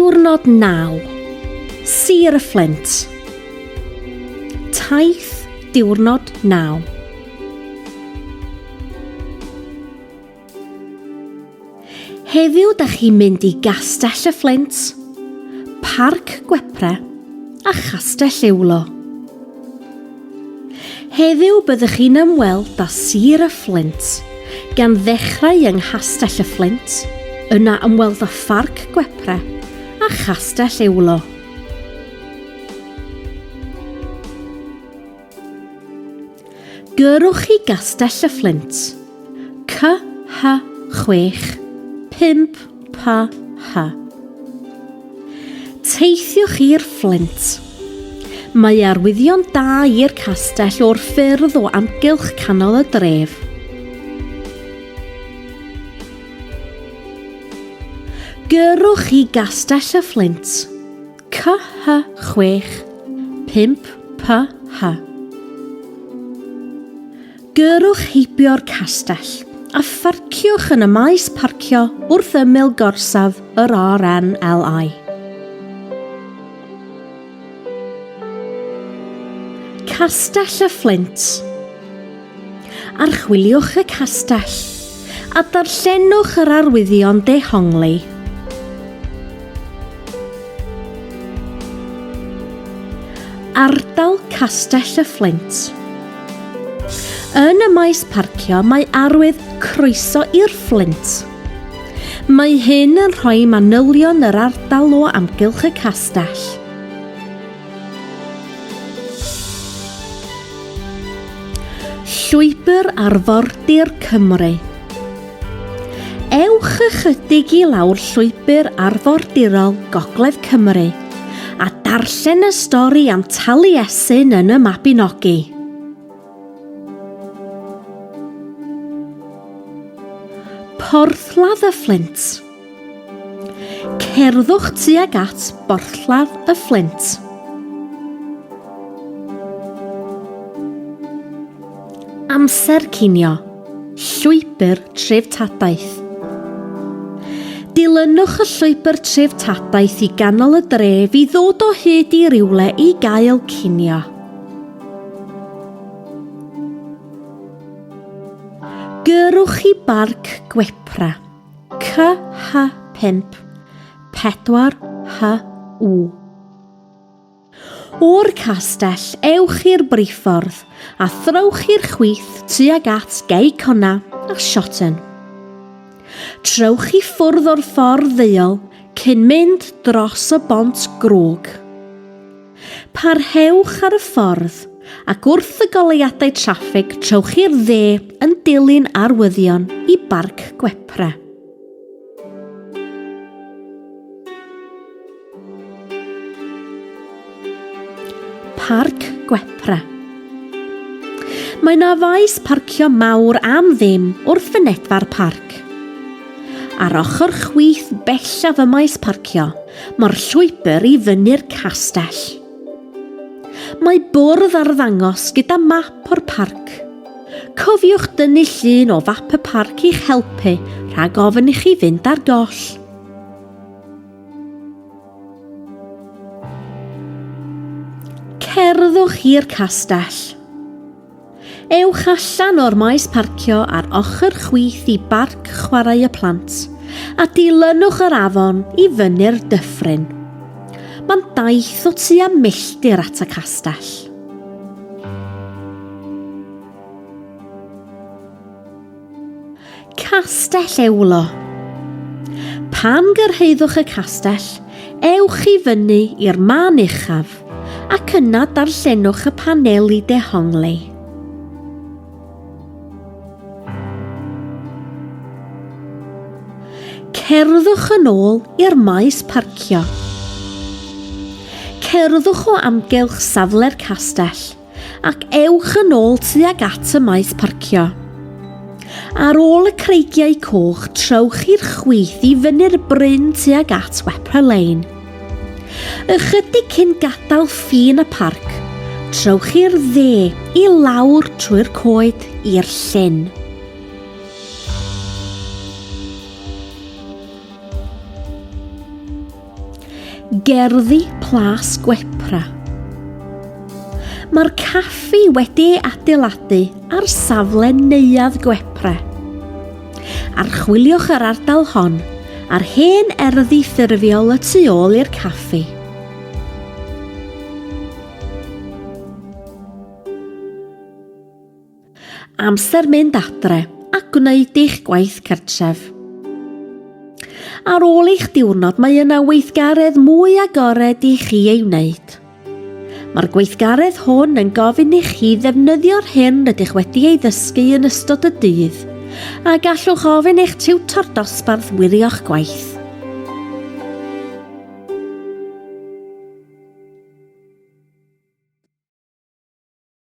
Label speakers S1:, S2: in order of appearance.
S1: Diwrnod 9. Sir y Fflint. Taith diwrnod 9. Heddiw da chi'n mynd i Gastell y Fflint, Parc Gwepre a Chastell Ewlo. Heddiw byddwch chi'n ymweld â Sir y Fflint, gan ddechrau yng Nghastell y Fflint, yna ymweld â Pharc Gwepre a Chastell Ewlo. Gyrrwch i Gastell y Fflint, CH6 5PH. Teithiwch i'r Fflint. Mae arwyddion da i'r castell o'r ffyrdd o amgylch canol y dref. Gyrrwch i Gastell y Fflint, CH6 5PH. Gyrrwch heibio'r castell a pharciwch yn y maes parcio wrth ymyl gorsaf yr RNLI. Castell y Fflint. Archwiliwch y castell a darllenwch yr arwyddion dehongli. Ardal Castell y Fflint. Yn y maes parcio mae arwydd Croeso i'r Fflint. Mae hyn yn rhoi manylion yr ardal o amgylch y castell. Llwybr Arfordir Cymru. Ewch ychydig i lawr llwybr arfordirol Gogledd Cymru a darllen y stori am Taliesin yn y Mabinogi. Porthladd y Fflint. Cerddwch tuag at Borthladd y Fflint. Amser cinio. Llwybr treftadaeth. Dilynwch y llwybr treftadaeth i ganol y dref i ddod o hyd i rywle i gael cinio. Gyrrwch i Barc Gwepra, CH5 4HU. O'r castell, ewch i'r briffordd a throwch i'r chwith tuag at Gei Conna a Shotton. Trowch i ffwrdd o'r ffordd ddeuol cyn mynd dros y bont grug. Parhewch ar y ffordd ac wrth y goleuadau traffig trowch i'r dde yn dilyn arwyddion i Barc Gwepra. Parc Gwepra. Mae 'na faes parcio mawr am ddim wrth fynedfa'r parc. Ar ochr chwith bellaf y maes parcio, mae'r llwybr i fyny'r castell. Mae bwrdd arddangos gyda map o'r parc. Cofiwch dynnu llun o fap y parc i'ch helpu rhag ofn i chi fynd ar goll. Cerddwch i'r castell. Ewch allan o'r maes parcio ar ochr chwith i Barc Chwarae y Plant a dilynwch yr afon i fyny'r dyffryn. Mae'n daith o tua milltir at y castell. Castell Ewlo. Pan gyrhaeddwch y castell, ewch i fyny i'r man uchaf ac yna darllenwch y paneli dehongli. Cerddwch yn ôl i'r maes parcio. Cerddwch o amgylch safle'r castell ac ewch yn ôl tuag at y maes parcio. Ar ôl y creigiau coch, trowch i'r chwith i fyny'r bryn tuag at Wepper Lane. Ychydig cyn gadael ffin y parc, trowch i'r dde i lawr trwy'r coed i'r llyn. Gerddi Plas Gwepra. Mae'r caffi wedi ei adeiladu ar safle Neuadd Gwepra. Archwiliwch yr ardal hon a'r hen erddi ffurfiol y tu ôl i'r caffi. Amser mynd adre a gwneud eich gwaith cartref. Ar ôl eich diwrnod mae yna weithgaredd mwy agored i chi ei wneud. Mae'r gweithgaredd hwn yn gofyn i chi ddefnyddio'r hyn rydych wedi ei ddysgu yn ystod y dydd, a gallwch ofyn eich tiwtor dosbarth wirio'ch gwaith.